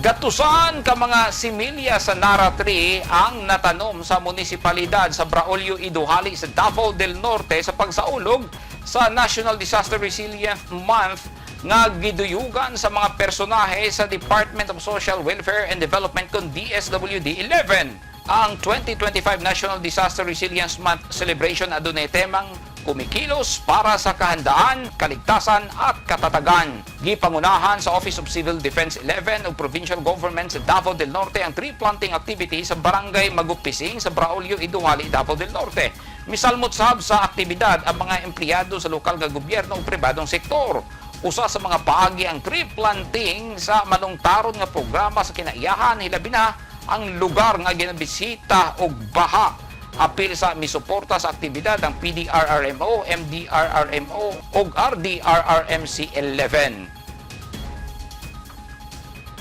Gatusan ka mga similya sa Nara tree ang natanom sa munisipalidad sa Braulio E. Dujali sa Davao del Norte sa pagsaulog sa National Disaster Resilience Month nga giduyugan sa mga personahe sa Department of Social Welfare and Development kon DSWD 11. Ang 2025 National Disaster Resilience Month celebration adunay temang kumikilos para sa kahandaan, kaligtasan at katatagan. Gipangunahan sa Office of Civil Defense 11 ug Provincial Government sa Davao del Norte ang tree planting activity sa Barangay Magupising sa Braulio E. Dujali, Davao del Norte. Misalmot sab sa aktibidad ang mga empleyado sa lokal nga gobyerno ug pribadong sektor. Usa sa mga paagi ang tree planting sa manungtaron nga programa sa kinaiyahan, hilabi na ang lugar nga ginabisita og baha. Apil sa misuporta sa aktibidad ang PDRRMO, MDRRMO ug RDRRMC 11.